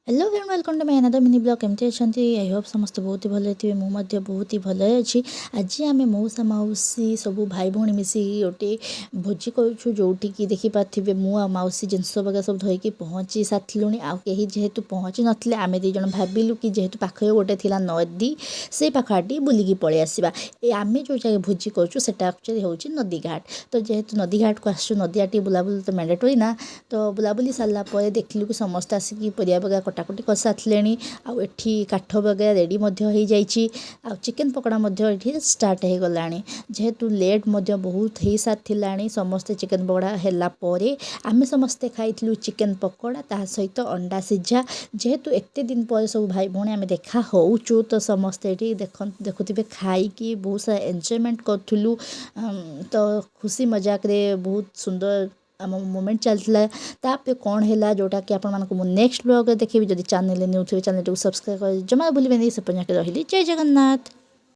Hello friend, welcome to my another mini vlog। କେମିତି ଅଛନ୍ତି? I Hope ସମସ୍ତେ ବହୁତ ହି ଭଲରେ ଥିବେ। ମୁଁ ମଧ୍ୟ ବହୁତ ହି ଭଲରେ ଅଛି। ଆଜି ଆମେ ମଉସା, ମାଉସୀ, ସବୁ ଭାଇ ଭଉଣୀ ମିଶିକି ଗୋଟେ ଭୋଜି କରୁଛୁ, ଯେଉଁଠିକି ଦେଖିପାରୁଥିବେ, ମୁଁ ଆଉ ମାଉସୀ ଜିନିଷ ବଗେରା ସବୁ ଧରିକି ପହଞ୍ଚି ସାରିଥିଲୁଣି। ଆଉ କେହି ଯେହେତୁ ପହଞ୍ଚି ନଥିଲେ, ଆମେ ଦୁଇ ଜଣ ଭାବିଲୁ କି ଯେହେତୁ ପାଖରେ ଗୋଟେ ଥିଲା ନଦୀ, ସେଇ ପାଖ ଆଡ଼େ ଟିକେ ବୁଲିକି ପଳେଇ ଆସିବା। ଏ ଆମେ ଯେଉଁ ଜାଗାରେ ଭୋଜି କରୁଛୁ, ସେଟା ଆକ୍ଚୁଆଲି ହେଉଛି ନଦୀ ଘାଟ। ତ ଯେହେତୁ ନଦୀ ଘାଟକୁ ଆସିଛୁ, ନଦୀ ଆଡ଼େ ଟିକେ ବୁଲାବୁଲି ତ ମ୍ୟାଣ୍ଡେଟୋରି ନା। ତ ବୁଲାବୁଲି ସାରିଲା ପରେ ଦେଖିଲୁ କି ସମସ୍ତେ ଆସିକି ପରିବା ବଗେରା କଟାକଟି କରିସାରିଲେଣି ଆଉ ଏଠି କାଠ ବଗେରା ରେଡ଼ି ମଧ୍ୟ ହେଇଯାଇଛି ଆଉ ଚିକେନ୍ ପକୋଡ଼ା ମଧ୍ୟ ଏଠି ଷ୍ଟାର୍ଟ ହେଇଗଲାଣି। ଯେହେତୁ ଲେଟ୍ ମଧ୍ୟ ବହୁତ ହେଇସାରିଥିଲାଣି, ସମସ୍ତେ ଚିକେନ୍ ପକୋଡ଼ା ହେଲା ପରେ ଆମେ ସମସ୍ତେ ଖାଇଥିଲୁ ଚିକେନ୍ ପକୋଡ଼ା, ତା ସହିତ ଅଣ୍ଡା ସିଝା। ଯେହେତୁ ଏତେ ଦିନ ପରେ ସବୁ ଭାଇ ଭଉଣୀ ଆମେ ଦେଖା ହେଉଛୁ, ତ ସମସ୍ତେ ଏଠି ଦେଖୁଥିବେ, ଖାଇକି ବହୁତ ସାରା ଏନ୍ଜୟମେଣ୍ଟ କରୁଥିଲୁ। ତ ଖୁସି ମଜାକରେ ବହୁତ ସୁନ୍ଦର ଆମ ମୋମେଣ୍ଟ ଚାଲିଥିଲା। ତାପରେ କ'ଣ ହେଲା, ଯେଉଁଟାକି ଆପଣମାନଙ୍କୁ ମୁଁ ନେକ୍ସଟ ବ୍ଲଗ୍ରେ ଦେଖେଇବି। ଯଦି ଚ୍ୟାନେଲରେ ନ୍ୟୁ ଥିବେ, ଚ୍ୟାନେଲଟିକୁ ସବସ୍କ୍ରାଇବ୍ କରି ଜମା ଭୁଲିବେନି। ସେ ପର୍ଯ୍ୟନ୍ତ ରହିଲି, ଜୟ ଜଗନ୍ନାଥ।